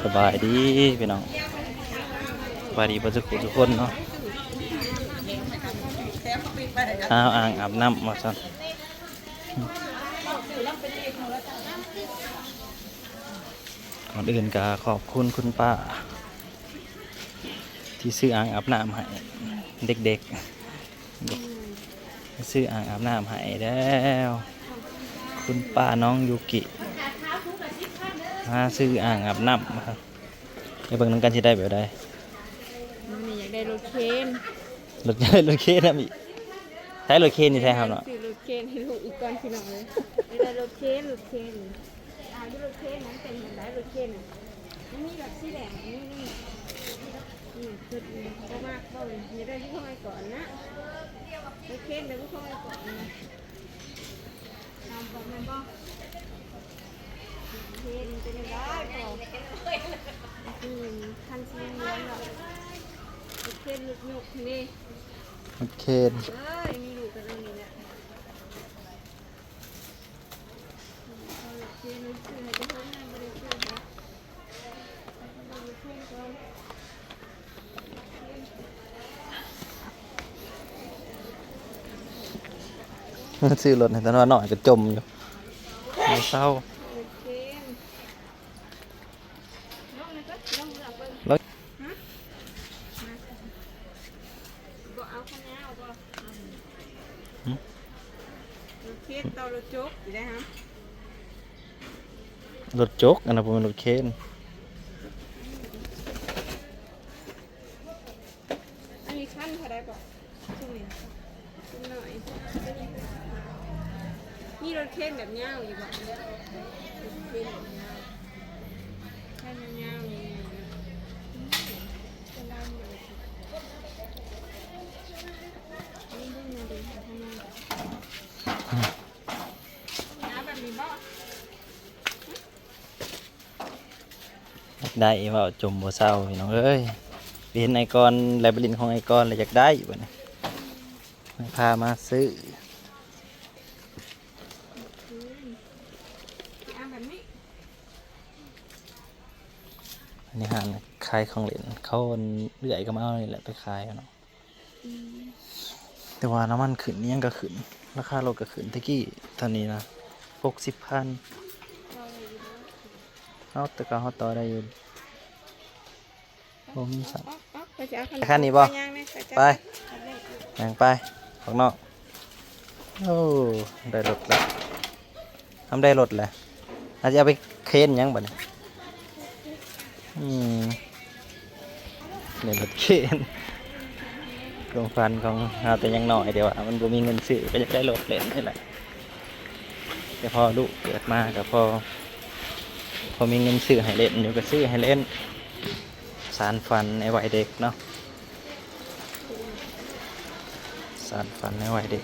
ສະບາຍດີພີ່ນ້ອງ ສະບາຍດີເບິດທຸກຜູ້ທຸກຄົນເນາະ. ຫາອ່າງອາບນ້ຳວ່າຊັ້ນ. ກ່ອນອື່ນກໍຂອບຄຸນຄຸນປ້າທີ່ຊື້ອ່າງອາບນ້ຳໃຫ້ເດັກໆ. ຊື້ອ່າງອາບນ້ຳໃຫ້ແລ້ວ ຄຸນປ້ານ້ອງຢູກິ ມາຊື້ອ່າງອາບນ້ຳ. ໄປເບິ່ງນຳກັນຊິໄດ້ແບບໃດ. ນີ້ຢາກໄດ້ລົດເຄນ ລົດ ລົດເຄນນຳອີກ. ໃຊ້ລົດເຄນນີ້ໃຊ້ເຮົາເນາະ ຊື້ລົດເຄນໃຫ້ລູກອີກກ່ອນພີ່ນ້ອງເອີຍ. ຢາກໄດ້ລົດເຄນ ລົດເຄນ. ອ່າ ຢູ່ລົດເຄນນັ້ນເປັນແບບໃດ ລົດເຄນນະ? ມັນມີແບບສີແດງ ອັນນີ້ ນີ້ ນີ້ ຄືບໍ່ມັກບໍ່ ຢາກໄດ້ຢູ່ຂອງໄອ້ກ່ອນນະ ລົດເຄນແບບຢູ່ຂອງໄອ້ກ່ອນນະ. ຕາມກ່ອນແມ່ນບໍ່? ເຄນເປັນຈັ່ງໃດກໍ ອືມ ຄັນສີເຫຼືອງເນາະ ລົດເຄນລົດຍົກນີ້ ລົດເຄນ. ເອີຍ ມີລູກກັນອັນນີ້ແຫຼະ. ຊື້ລົດໃຫ້ຕານ້ອຍກໍຈົ່ມຢູ່ ບໍ່ເຊົາ. ບໍ່ເອົາຂະຍາວບໍ່? ຮຶ? ລົດເຄນຕໍ່ລົດຈົກຢູ່ໄດ໋ຮະ ລົດຈົກ ອັນນັ້ນບໍ່ແມ່ນລົດເຄນ. ອັນນີ້ຄັນເທົ່າໃດເກາະ? ຊຸມນີ້ ຊຸມນ້ອຍ ມີລົດເຄນແບບຍາວຢູ່ບໍ່? ເຄນແບບຍາວ ຄັນຍາວໆ ນີ້ ນີ້ ນີ້ ນີ້ ນີ້ ນີ້ ນີ້ ນີ້ ນີ້ ນີ້ ນີ້ ນີ້ ນີ້ ນີ້ ນີ້ ນີ້ ນີ້ ນີ້ ນີ້ ຢາກໄດ້ ເວົ້າຈົ່ມບໍ່ເຊົາພີ່ນ້ອງເອີຍ. ໄປເຫັນໄອ້ກອນ ແລະໄປຫຼິ້ນຂອງໄອ້ກອນ ແລ້ວຢາກໄດ້ບັດນີ້ ພາມາຊື້. ອັນນີ້ຮ້ານຂາຍຂອງຫຼິ້ນ ເຂົາ ເອື້ອຍກໍມາເອົານີ້ແຫຼະໄປຂາຍເນາະ. ອືມ ແຕ່ວ່ານ້ຳມັນຂຶ້ນ ອີ່ຫຍັງກໍຂຶ້ນ ລາຄາລົດກໍຂຶ້ນ. ແຕ່ກີ້ເທົ່ານີ້ນະ ຫົກສິບພັນ. ເອົາ ແຕ່ກໍເຮົາຕໍ່ໄດ້ຢູ່ ບໍ່ມີສັກ. ໄປ ຄັນນີ້ບໍ່? ໄປ ຍ່າງໄປ ອອກນອກ. ໂອ້ ໄດ້ລົດແລ້ວ ທຳໄດ້ລົດແລ້ວ ອາດຈະເອົາໄປເຄນຫຍັງບັດນີ້. ອືມ ໄດ້ລົດເຄນ ຄວາມຝັນຂອງເຮົາແຕ່ຍັງນ້ອຍ ແຕ່ວ່າມັນບໍ່ມີເງິນຊື້ ກໍຢາກໄດ້ລົດເຫຼັ້ນນີ້ແຫຼະ. ແຕ່ພໍລູກເກີດມາກໍພໍ ພໍມີເງິນຊື້ໃຫ້ເຫຼັ້ນຢູ່ ກໍຊື້ໃຫ້ເຫຼັ້ນ. ສານຝັນໃນໄວເດັກເນາະ ສານຝັນໃນໄວເດັກ.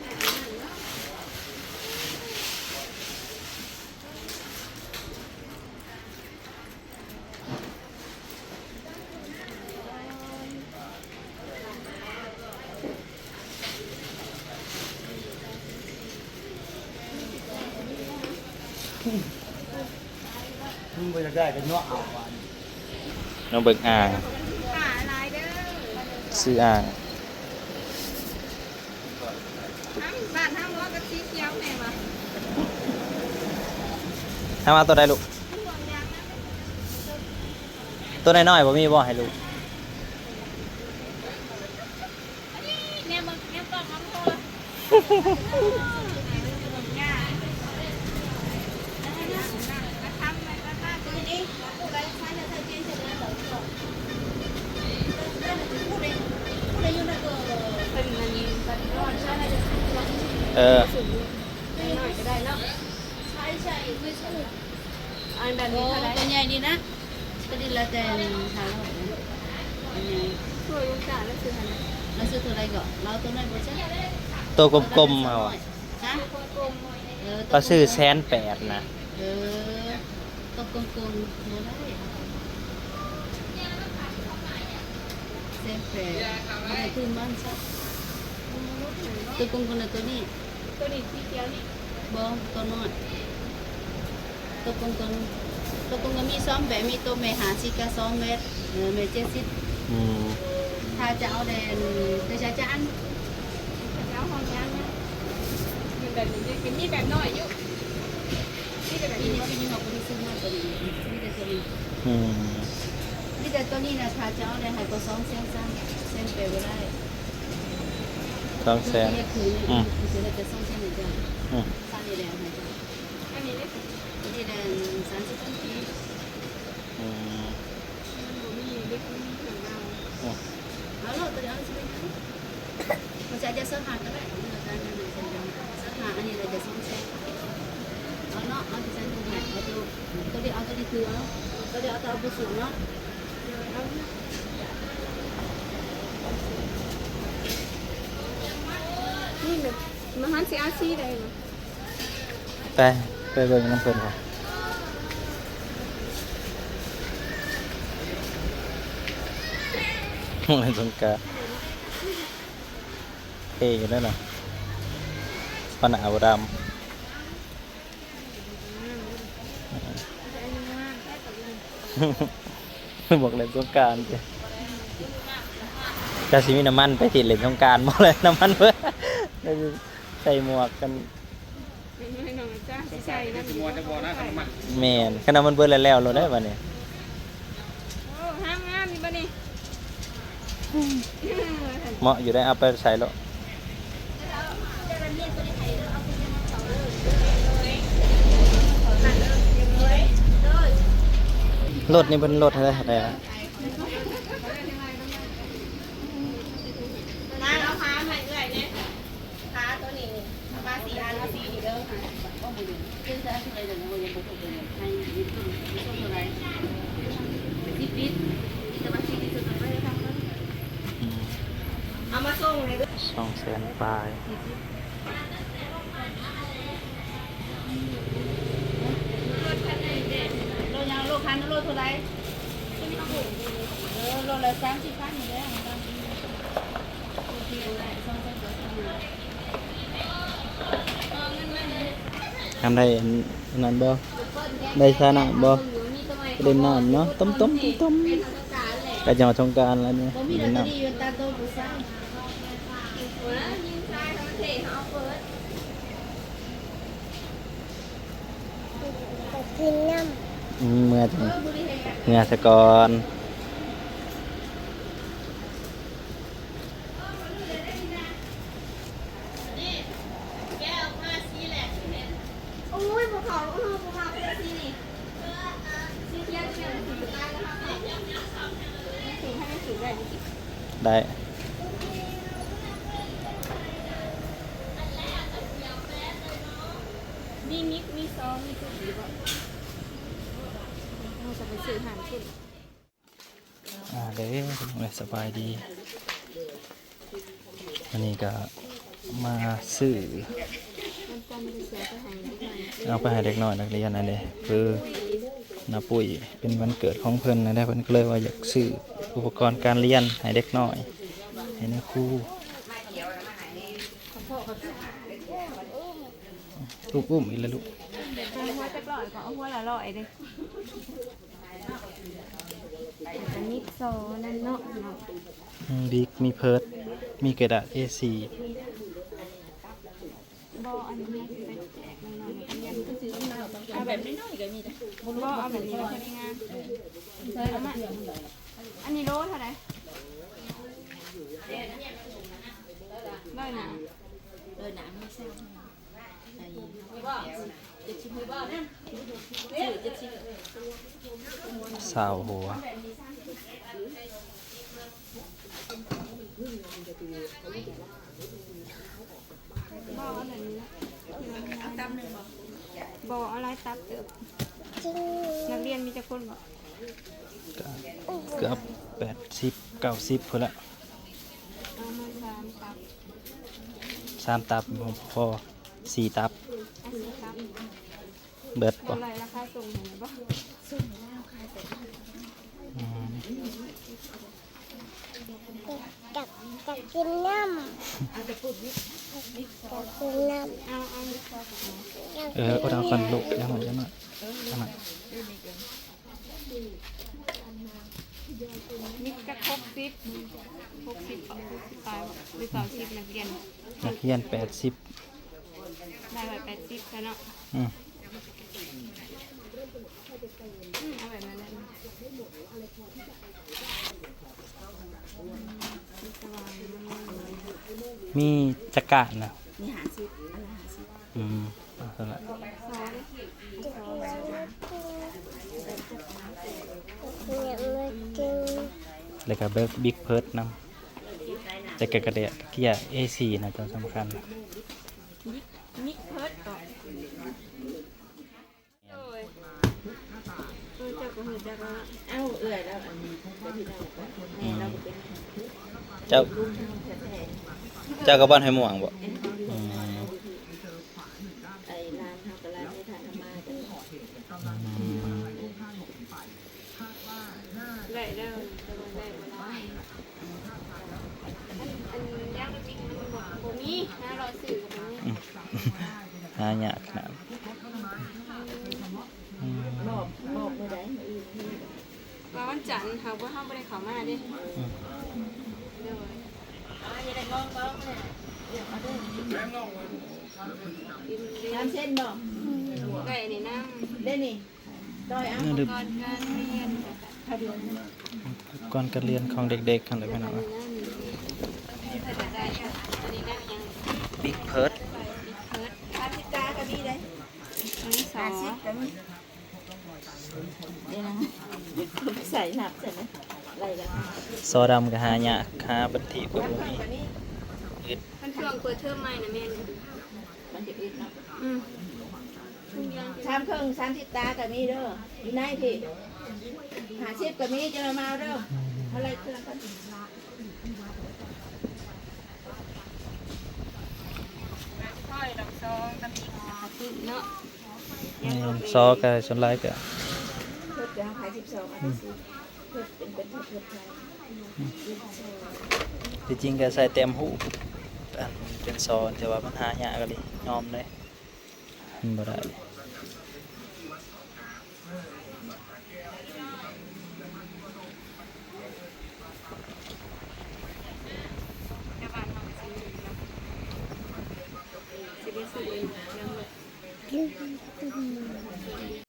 ມັນບໍ່ຢາກໄດ້ກໍເນາະ ເອົາບາດນີ້ ເນາະ. ເບິ່ງອ່າງ ຊື້ອ່າງ ບ້ານເຮົາບໍ່ ກັບສີຂຽວແມ່ນບໍ່? ເອົາມາຕົວໃດລູກ? ຕົວນ້ອຍໆ ບໍ່ມີບໍ່ໃຫ້ລູກ? ເອີ ນ້ອຍໆ ກໍໄດ້ເນາະ. ອັນແບບນີ້ເທົ່າໃດ? ໂອ້ ຕົວໃຫຍ່ດີນະ ຕົວນີ້ລະແຕ່ ຫ້າຮ້ອຍ ອັນນີ້ ໂອ້ຍ ລູກຄ້າລາວຊື້ຫັ້ນນະ ລາວຊື້ຕົວໃດເກາະ? ລາວເອົາຕົວນ້ອຍບໍ່? ໂຕກົມໆ ເຮົາ ຮະ? ໂຕກົມໆ ເອີ ລາວຊື້ແສນແປດນະ. ເອີ ຕົວກົມໆ ບໍ່ໄດ້ ແສນແປດ ບໍ່ໄດ້ຄືມັນຊະ. ຕົວກົມໆ ນະ ຕົວນີ້ ຕົວນີ້ສີຂຽວນີ້ ບໍ່ ຕົວນ້ອຍ ຕົວກົມໆ ຕົວນີ້ ຕົກລົງກໍມີສອງແບບ ມີໂຕແມ່ຫ້າສິບກັບສອງແບບ ເອີ ແມ່ເຈັດສິບ. ອືມ ຖ້າຈະເອົາແດນ ແຕ່ຈະ ຈະອັນ ຈະເອົາຫ້ອງຍາງນະ ມັນແບບນີ້ ມີແບບນ້ອຍຢູ່ ມີແຕ່ແບບນີ້ ມີ ມີ ມີ ມີແຕ່ໂຕນີ້ ອືມ ມີແຕ່ໂຕນີ້ນະ ຖ້າຈະເອົາແດນໃຫ້ກໍສອງແສນ ສາມແສນ ໄປບໍ່ໄດ້ ສອງແສນ ອືມ ເຂົາຈະສອງແສນໃຫ້ເຈົ້າ ອືມ ສາມນີ້ແຫຼະໃຫ້ເຈົ້າ ອັນນີ້ເດ້ ອັນນີ້ແຫຼະ ສາມສິບພັນກີບ ອືມ ມັນບໍ່ມີເຫຼັກ ມັນມີເຄື່ອງເອົາ ອືມ ເອົາໂລດ ຕົວດຽວເອົາຊິເປັນຫຍັງ ມັນຈະ ຈະຊາວຫ້າກໍໄດ້ ເອົາເງິນຈາກນັ້ນໃຫ້ເພິ່ນ ຊາວຫ້າ ອັນນີ້ລະຈະສອງແສນ ເອົາເນາະ ເອົາທີ່ຊັ້ນເພິ່ນໃຫ້ ເອົາໂຕ ໂຕດຽວ ເອົາໂຕນີ້ຄືເອົາ ໂຕດຽວເອົາ ເອົາບໍ່ສຸດເນາະ ນີ້ແມ່ນ ມາຫັນຊິເອົາສີໃດ ໄປ ໄປເບິ່ງນຳເພິ່ນວ່າ ເຫຼັ້ນສົງການ ເທ່ຢູ່ເດ້ນະ ປານໜ້າບໍ່ດຳ ບອກເຫຼັ້ນສົງການຕິ ກະຊິມີນ້ຳມັນໄປຕິດເຫຼັ້ນສົງການບໍ່ແຫຼະ ນ້ຳມັນເບີດ ໃສ່ໝວກກັນ ແມ່ນ ຄັນນ້ຳມັນເບີດແລ້ວ ແລ້ວໂລດເດ້ບາດນີ້ ໂອ້ ງາມໆ ນີ້ບາດນີ້ ເໝາະຢູ່ໄດ໋ ເອົາໄປໃສ່ໂລດ ລົດນີ້ເພິ່ນລົດເທົ່າໃດ ເທົ່າໃດວະ ນາງເອົາຜ້າໃຫ້ເອື້ອຍແດ່. ຜ້າໂຕນີ້ນີ້ ເອົາມາສີ່ອັນ ເອົາສີນີ້ເດີ ສິບບິດ ມີແຕ່ວ່າສີນີ້ສຸດ ເອົາມາສົ່ງໃຫ້ເດີ ສອງແສນປາຍ ລົດຄັນໃດເດ ລົດຫຍັງ ລົດຄັນ ລົດເທົ່າໃດ ເອີ ລົດລະສາມສິບພັນນີ້ແຫຼະ. ຍາມໄດ້ອັນນັ້ນບໍ່ ໄດ້ຊານ້ຳບໍ່ ໄດ້ຫຼິ້ນນ້ຳເນາະ ຕົມໆ ຕົມໆ ໃກ້ຈະຮອດສົງການແລ້ວນີ້ ໄດ້ຫຼິ້ນນ້ຳ ຢາກຫຼິ້ນນ້ຳ ອືມ ເມື່ອ ເມື່ອສາກ່ອນ. ໄດ້ ມີມິກ ມີຊອງ ມີທຸກຢູ່ບໍ່? ເຮົາຈະໄປຊື້ຮ້ານພຸ້ນ. ອ່າ ເດີ ພີ່ນ້ອງເອີຍ ສະບາຍດີ. ອັນນີ້ກະມາຊື້ ເອົາໄປໃຫ້ເດັກນ້ອຍນັກຮຽນຫັ້ນເດ ຄືນ້າປຸ້ຍ ເປັນວັນເກີດຂອງເພິ່ນຫັ້ນເດ ເພິ່ນກໍເລີຍວ່າຢາກຊື້ອຸປະກອນການຮຽນໃຫ້ເດັກນ້ອຍ ໃຫ້ນາຄູ ອຸ້ມໆ ອີກແລ້ວລູກ ເອົາຫົວຈັກຮ້ອຍກໍເອົາຫົວລະຮ້ອຍເດ້. ແລ້ວກໍມີໂຊນັ້ນເນາະ ເນາະ ອືມ ບິກ ມີເພີດ ມີກະດາດເອສີ່ ບໍ່ ອັນນີ້ເຮົາຊິໄປແຈກນ້ອງໆນັກຮຽນ ເອົາແບບນ້ອຍໆກໍມີເດ້ ບໍ່ ເອົາແບບນີ້ລະພໍດີງາມ ເອີ ເອົາມາ ອັນນີ້ໂລເທົ່າໃດ? ຮ້ອຍໜາ ເອີ ໜາມີແຊວ ຊາວຫົວ ບໍ່ ເອົາແບບນີ້ລະ ບໍ່ ເອົາຫຼາຍຕັບເຕີບ ນັກຮຽນມີຈັກຄົນເກາະ? ກະເກືອບແປດສິບ ເກົ້າສິບພຸ້ນລະ ເອົາມາສາມຕັບ ສາມຕັບບໍ່ພໍ ສີ່ຕັບ ເອົາສີ່ຕັບ ເບິດບໍ່? ເທົ່າໃດລາຄາສົ່ງຫັ້ນນະບໍ່? ອືມ ຢາກ ຢາກກິນນ້ຳ ຢາກກິນນ້ຳ ເອົາ ເອົາ ເອີ ອົດເອົາກ່ອນລູກ ຢ່າງນັ້ນ ຢ່າງນັ້ນ ເອີ ອັນນັ້ນ ເອີ ນີ້ກໍ ມີຈັກ ຫົກສິບ ຫົກສິບ ຫົກສິບປາຍ ຫຼື ເກົ້າສິບ ນັກຮຽນ ນັກຮຽນ ແປດສິບ ໄດ້ໄວ້ ແປດສິບ ຊະເນາະ. ອືມ ອືມ ເອົາໄວ້ນັ້ນແຫຼະ ມີຈັກການນະ? ມີ ຫ້າສິບ ອັນລະ ຫ້າສິບ. ອືມ ເອົາຊັ້ນລະ ແລ້ວກະ Big Purse ນຳ ແລ້ວກະກະເດຍ ເກຍ ເອສີ່ ນະ ຕົວສຳຄັນ Big Purse ກໍ ໂດຍ ເອີ ເຈົ້າກໍຮູ້ຈັກແລ້ວ ເອົ້າ ເອື້ອຍລາວ ອັນນີ້ເປັນພີ່ນ້ອງກັນ ແມ່ລາວກໍເປັນ ເຈົ້າ ເຈົ້າກໍບ້ານຫ້ວຍມ່ວງບໍ? ອືມ ໄອ້ຫຼານເຮົາກໍຫຼານເມທາທຳມາກັນ ອືມ ໄດ້ແລ້ວ ແຕ່ວ່າໄດ້ບໍ່ຫຼາຍ ອັນ ອັນຢາງແບບນີ້ມັນບໍ່ ບໍ່ມີ ຫາເລາະຊື້ກໍບໍ່ມີ ອືມ ຫາຍາກຂະໜາດ ອືມ ບອກ ບອກມື້ໃດ? ມື້ອື່ນ ມື້ ວ່າວັນຈັນ ຫາກວ່າເຮົາບໍ່ໄດ້ເຂົ້າມາເດ້ ອືມ ໂດຍ ສາມເຊັນບໍ່? ໄດ້ອັນນີ້ນຳ ໄດ້ນີ້ ຕ້ອຍເອົາ ອຸປະກອນການຮຽນ ອຸປະກອນການຮຽນຂອງເດັກໆ ຫັ້ນແຫຼະ ພີ່ນ້ອງເອີຍ Big Purse ສາມສິບຕາກໍມີເດ້ ອັນນີ້ສອງ ຫ້າສິບກໍມີ ເດ້ນະ ໃສ່ນັບໃສ່ນະ ໄລ່ລະ ສໍດຳກໍຫາຍາກ ຫາບັນທິກກໍບໍ່ມີ ອຶດ ມັນຊ່ວງເປີດເທີມໃໝ່ນະ ແມ່ນ ມັນຈະອຶດເນາະ ອືມ ສາມເຄິ່ງ ສາມສິບຕາກໍມີເດີ ຢູ່ໃນພີ້ ຫ້າສິບກໍມີ ຈະມາເອົາເດີ ເຮົາໄລ່ເຄື່ອງກັນ ແມ່ນ ຊໍກໍສ່ວນຫຼາຍກໍ ເພິ່ນກໍຂາຍສິບສອງ ອືມ ເພິ່ນເປັນ ເປັນເພິ່ນຂາຍ ອືມ ທີ່ຈິງກໍໃສ່ແຕ້ມຮູບ ອັນເປັນຊໍ ແຕ່ວ່າມັນຫາຍາກອີ່ຫຼີ ຍອມເລີຍ ມັນບໍ່ໄດ້